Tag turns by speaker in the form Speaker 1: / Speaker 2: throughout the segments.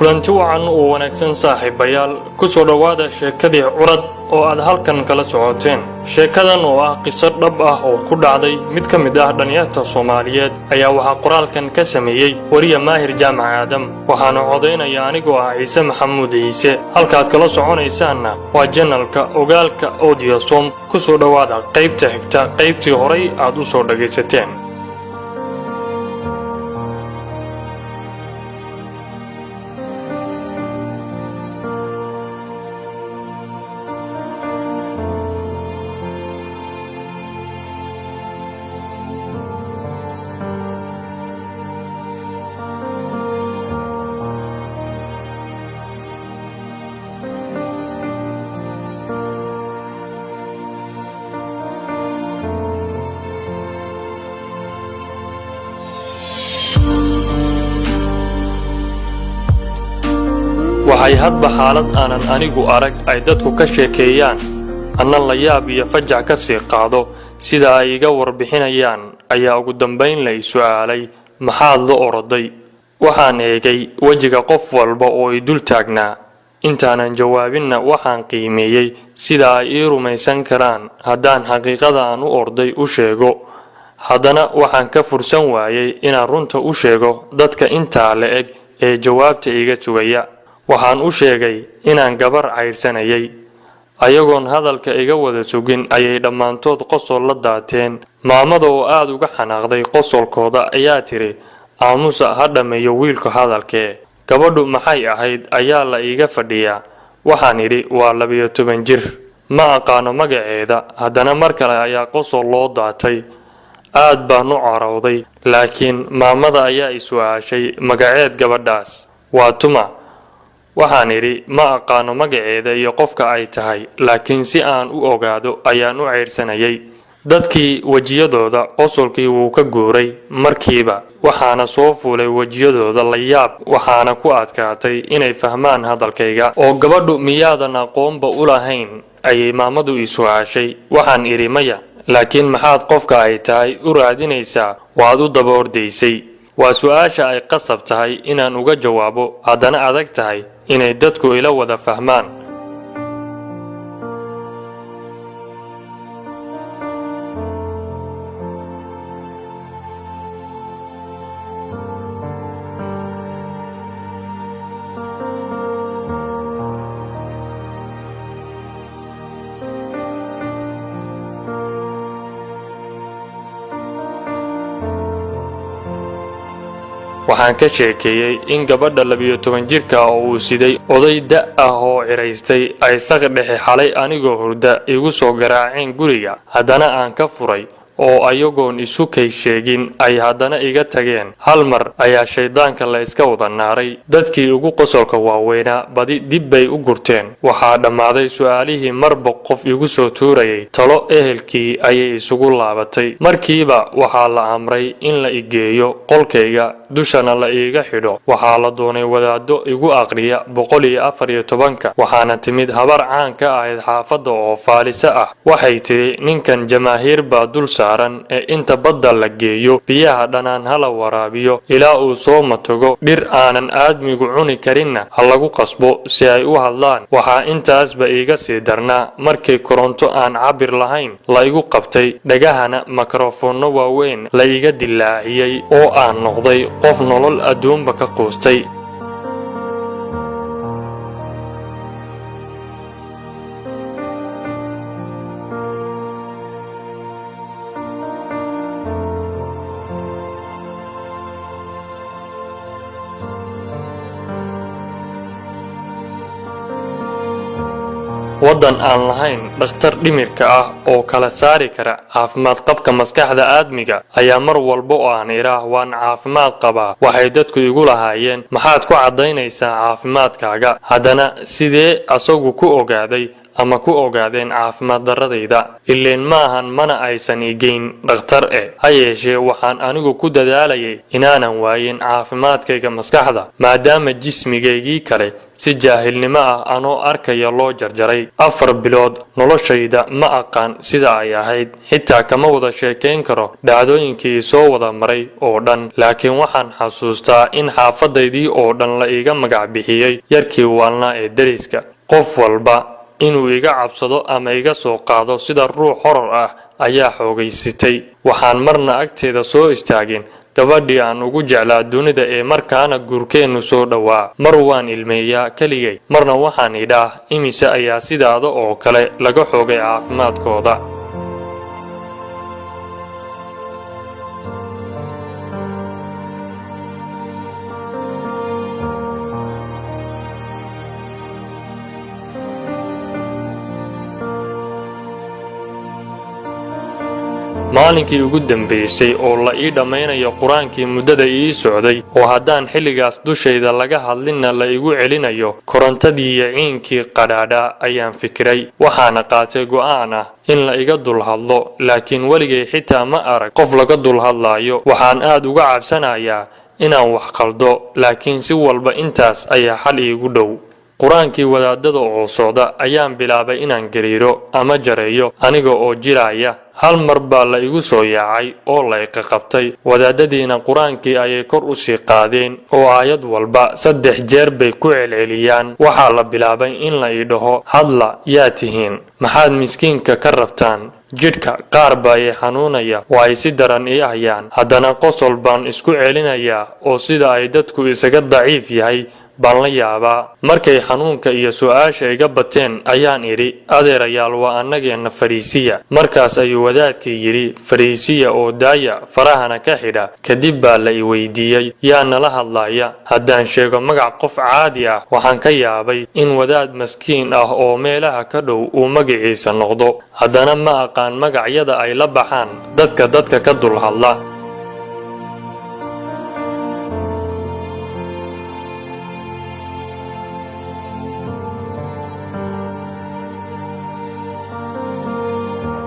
Speaker 1: Kulanti wacan oo wanaagsan, saaxiibayaal. Ku soo dhowaada sheekadii Curad oo aad halkan kala socoteen. Sheekadan oo ah qiso dhab ah oo ku dhacday mid ka mid ah dhallinyarta Soomaaliyeed ayaa waxaa qoraalkan ka sameeyey wariya Maahir Jaamac Aadam, waxaana codaynaya anigoo ah Ciise Maxamuud Ciise. Halkaad kala soconaysaanna waa channelka Ogaalka Audiosom. Ku soo dhowaada qaybta xigta qaybtii horay aad u soo dhagaysateen. Waxay hadba xaalad aanan anigu arag ay dadku ka sheekeeyaan, anna la yaab iyo fajac ka sii qaado sida ay iga warbixinayaan, ayaa ugu dambayn la i su'aalay: "Maxaad la oroday?" Waxaan eegay wejiga qof walba oo i dul taagnaa. Intaanan jawaabinna waxaan qiimeeyey sida ay ii rumaysan karaan haddaan xaqiiqada aan u orday u sheego. Haddana waxaan ka fursan waayey inaan runta u sheego dadka intaa la eg ee jawaabta iga sugaya. Waxaan u sheegay inaan gabar cayrsanayay. Ayagoon hadalka iga wada sugin ayay dhammaantood qosol la daateen. Maamada oo aada uga xanaaqday qosolkooda ayaa tiri: "Aamusa, ha dhammeeyo wiilku hadalkee. Gabadhu maxay ahayd ayaa la iiga fadhiyaa." Waxaan idhi: "Waa 12 jir, ma aqaano magaceeda." Haddana mar kale ayaa qosol loo daatay. Aad baan u carowday, laakiin maamada ayaa i su'aashay: "Magaceed gabadhaas waa tuma?" Waxaan idhi: "Ma aqaano magaceeda iyo qofka ay tahay, laakiin si aan u ogaado ayaan u ceyrsanayay." Dadkii wejiyadooda qosolkii wuu ka guuray markiiba, waxaana soo fuulay wejiyadooda la yaab, waxaana ku adkaatay inay fahmaan hadalkayga. "Oo gabadhu miyaadan aqoonba u lahayn?" ayay maamadu i su'aashay. Waxaan idhi: "Maya, laakiin maxaad qofka ay tahay u raadinaysaa? Waad u daba ordaysay?" Waa su'aasha ay qasab tahay inaan uga jawaabo, haddana adag tahay inay dadku ila wada fahmaan. Waxaan ka sheekeeyey in gabadha 12 jirka oo uu siday oday da' ah oo ciraystay ay saq dhexe xalay anigoo hurda igu soo garaaceen guriga, haddana aan ka furay, oo ayagoon isu kay sheegin ay haddana iga tageen. Hal mar ayaa shayddaanka la iska wada naaray. Dadkii ugu qosolka waaweynaa badi dib bay u gurteen. Waxaa dhammaaday su'aalihii marba qof igu soo tuurayay. Talo ehelkii ayay isugu laabatay. Markiiba waxaa la amray in la igeeyo qolkayga, dushana la iiga xidho. Waxaa la doonay wadaaddo igu aqriya 114-ka. Waxaana timid habar caan ka ahayd xaafadda oo faaliso ah. Waxay tidhi: "Ninkan jamaahiir baa dul saaran ee inta badda la geeyo biyaha dhanaan hala waraabiyo ilaa uu soo matago, dhir aanan aadmigu cuni karinna ha lagu qasbo si ay u hadlaan." Waxaa intaasba iiga sii darnaa markii koronto aan cabir lahayn la igu qabtay, dhagahana makrofoonno waaweyn la iga dilaaciyey, oo aan noqday qof nolol adduunba ka quustay. Waddan aan lahayn dhakhtar dhimirka ah oo kala saari kara caafimaad qabka maskaxda aadmiga ayaa mar walba oo aan idhaah "waan caafimaad qabaa", waxay dadku igu lahaayeen: "Maxaad ku caddaynaysaa caafimaadkaaga?" Haddana sidee asagu ku ogaaday ama ku ogaadeen caafimaad darradayda? Ileen maahan mana aysan igeyn dhakhtar e. Ha yeeshee, waxaan anigu ku dadaalayay inaanan waayin caafimaadkayga maskaxda, maadaama jismigaygii kale si jaahilnimo ah anoo arkaya loo jarjaray. 4 bilood noloshayda ma aqaan sida ay ahayd, xitaa kama wada sheekayn karo dhacdooyinkii soo wada maray oo dhan, laakiin waxaan xasuustaa in xaafadaydii oo dhan la iiga magac bixiyey yarkii waalnaa ee deriska. Qof walba inuu iga cabsado ama iga soo qaado sida ruux horor ah ayaa xoogaysatay. Waxaan marna agteeda soo istaagin gabadhii aan ugu jeclaa dunida ee markaana guurkeennu soo dhowaa. Mar waan ilmeeyaa keligay, marna waxaan idhaah, imise ayaa sidaada oo kale laga xoogay caafimaadkooda? Maalinkii ugu dambaysay oo la ii dhammaynayo qur-aankii muddada ii socday, oo haddaan xilligaas dushayda laga hadlinna la igu celinayo korontadii iyo ciinkii qadhaadhaa, ayaan fikiray. Waxaana qaatay go'aan ah in la iga dul hadlo, laakiin weligay xitaa ma arag qof laga dul hadlaayo. Waxaan aad uga cabsanayaa inaan wax qaldo, laakiin si walba intaas ayaa xal iigu dhow. Qur-aankii wadaadada oo socda ayaan bilaabay inaan gariiro ama jareeyo aniga oo jiraaya. Hal mar baa la igu soo yaacay oo la iqaqabtay. Wadaadadiina qur-aankii ayay kor u sii qaadeen oo aayad walba saddex jeer bay ku celceliyaan. Waxaa la bilaabay in la ii dhaho, "Hadla, yaa tihiin? Maxaad miskiinka ka rabtaan?" Jidhka qaar baa i xanuunaya oo ay si daran ii hayaan, haddana qosol baan isku celinayaa oo sida ay dadku isaga daciif yahay baan la yaabaa. Markay xanuunka iyo su'aasha iga bateen ayaan idhi, "Adeerayaal, waa annageenna, fariisiya." Markaas ayuu wadaadkii yidhi, "Fariisiya oo daaya, farahana ka xidha." Kadib baa la i weydiiyey, "Yaa nala hadlaya?" Haddaan sheego magac qof caadi ah, waxaan ka yaabay in wadaad maskiin ah oo meelaha ka dhow uu magaciisa noqdo. Haddana ma aqaan magacyada ay la baxaan dadka dadka ka dul hadla.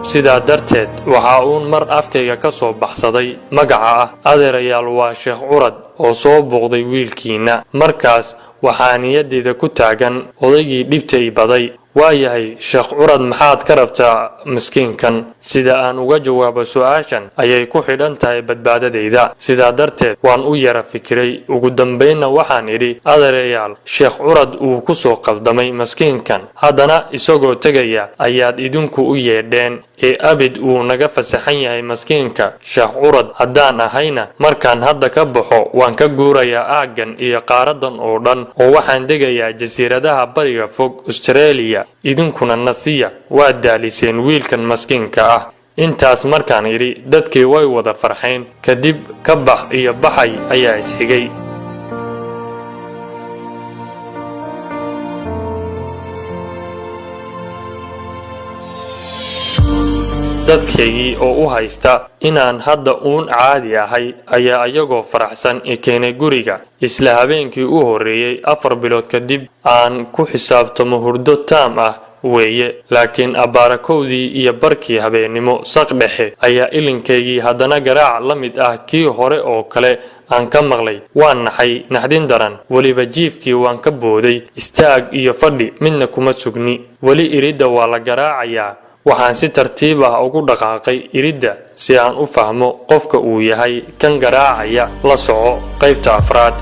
Speaker 1: Sidaa darteed waxaa uun mar afkayga ka soo baxsaday magaca ah, "Adeerayaal, waa Sheekh Curad oo soo booqday wiilkiinna." Markaas waxaa niyadeyda ku taagan odaygii dhibta i baday. "Waayahay, Sheekh Curad, maxaad ka rabtaa miskiinkan?" Sida aan uga jawaabo su-aashan ayay ku xidhan tahay badbaadadayda. Sidaa darteed waan u yara fikiray. Ugu dambaynna waxaan idhi, "Adeerayaal, Sheekh Curad uu ku soo qaldamay maskiinkan, haddana isagoo tegaya ayaad idinku u yeedheen ee abid uu naga fasaxan yahay maskiinka. Sheekh Curad haddaan ahayna, markaan hadda ka baxo waan ka guurayaa aaggan iyo qaaraddan oo dhan, oo waxaan degayaa jasiiradaha bariga fog Australia. Idinkuna nasiya, waad daaliseen wiilkan maskiinka ah." Intaas markaan idhi, dadkii way wada farxayn. Kadib ka bax iyo baxay ayaa isxigay. Dadkaygii oo u haysta inaan hadda uun caadi ahay ayaa iyagoo faraxsan i keenay guriga isla habeenkii u horreeyey 4 bilood kadib. Aan ku xisaabtamo hurdo taam ah weeye, laakiin abbaara 1:30 habeennimo saq dhexe ayaa ilinkaygii haddana garaac la mid ah kii hore oo kale aan ka maqlay. Waan naxay naxdin daran. Weliba jiifkii waan ka booday, istaag iyo fadhi midna kuma sugni. Weli iridda waa la garaacayaa. Waxaan si tartiib ah ugu dhaqaaqay iridda si aan u fahmo qofka uu yahay kan garaacaya. La soco qaybta afraad.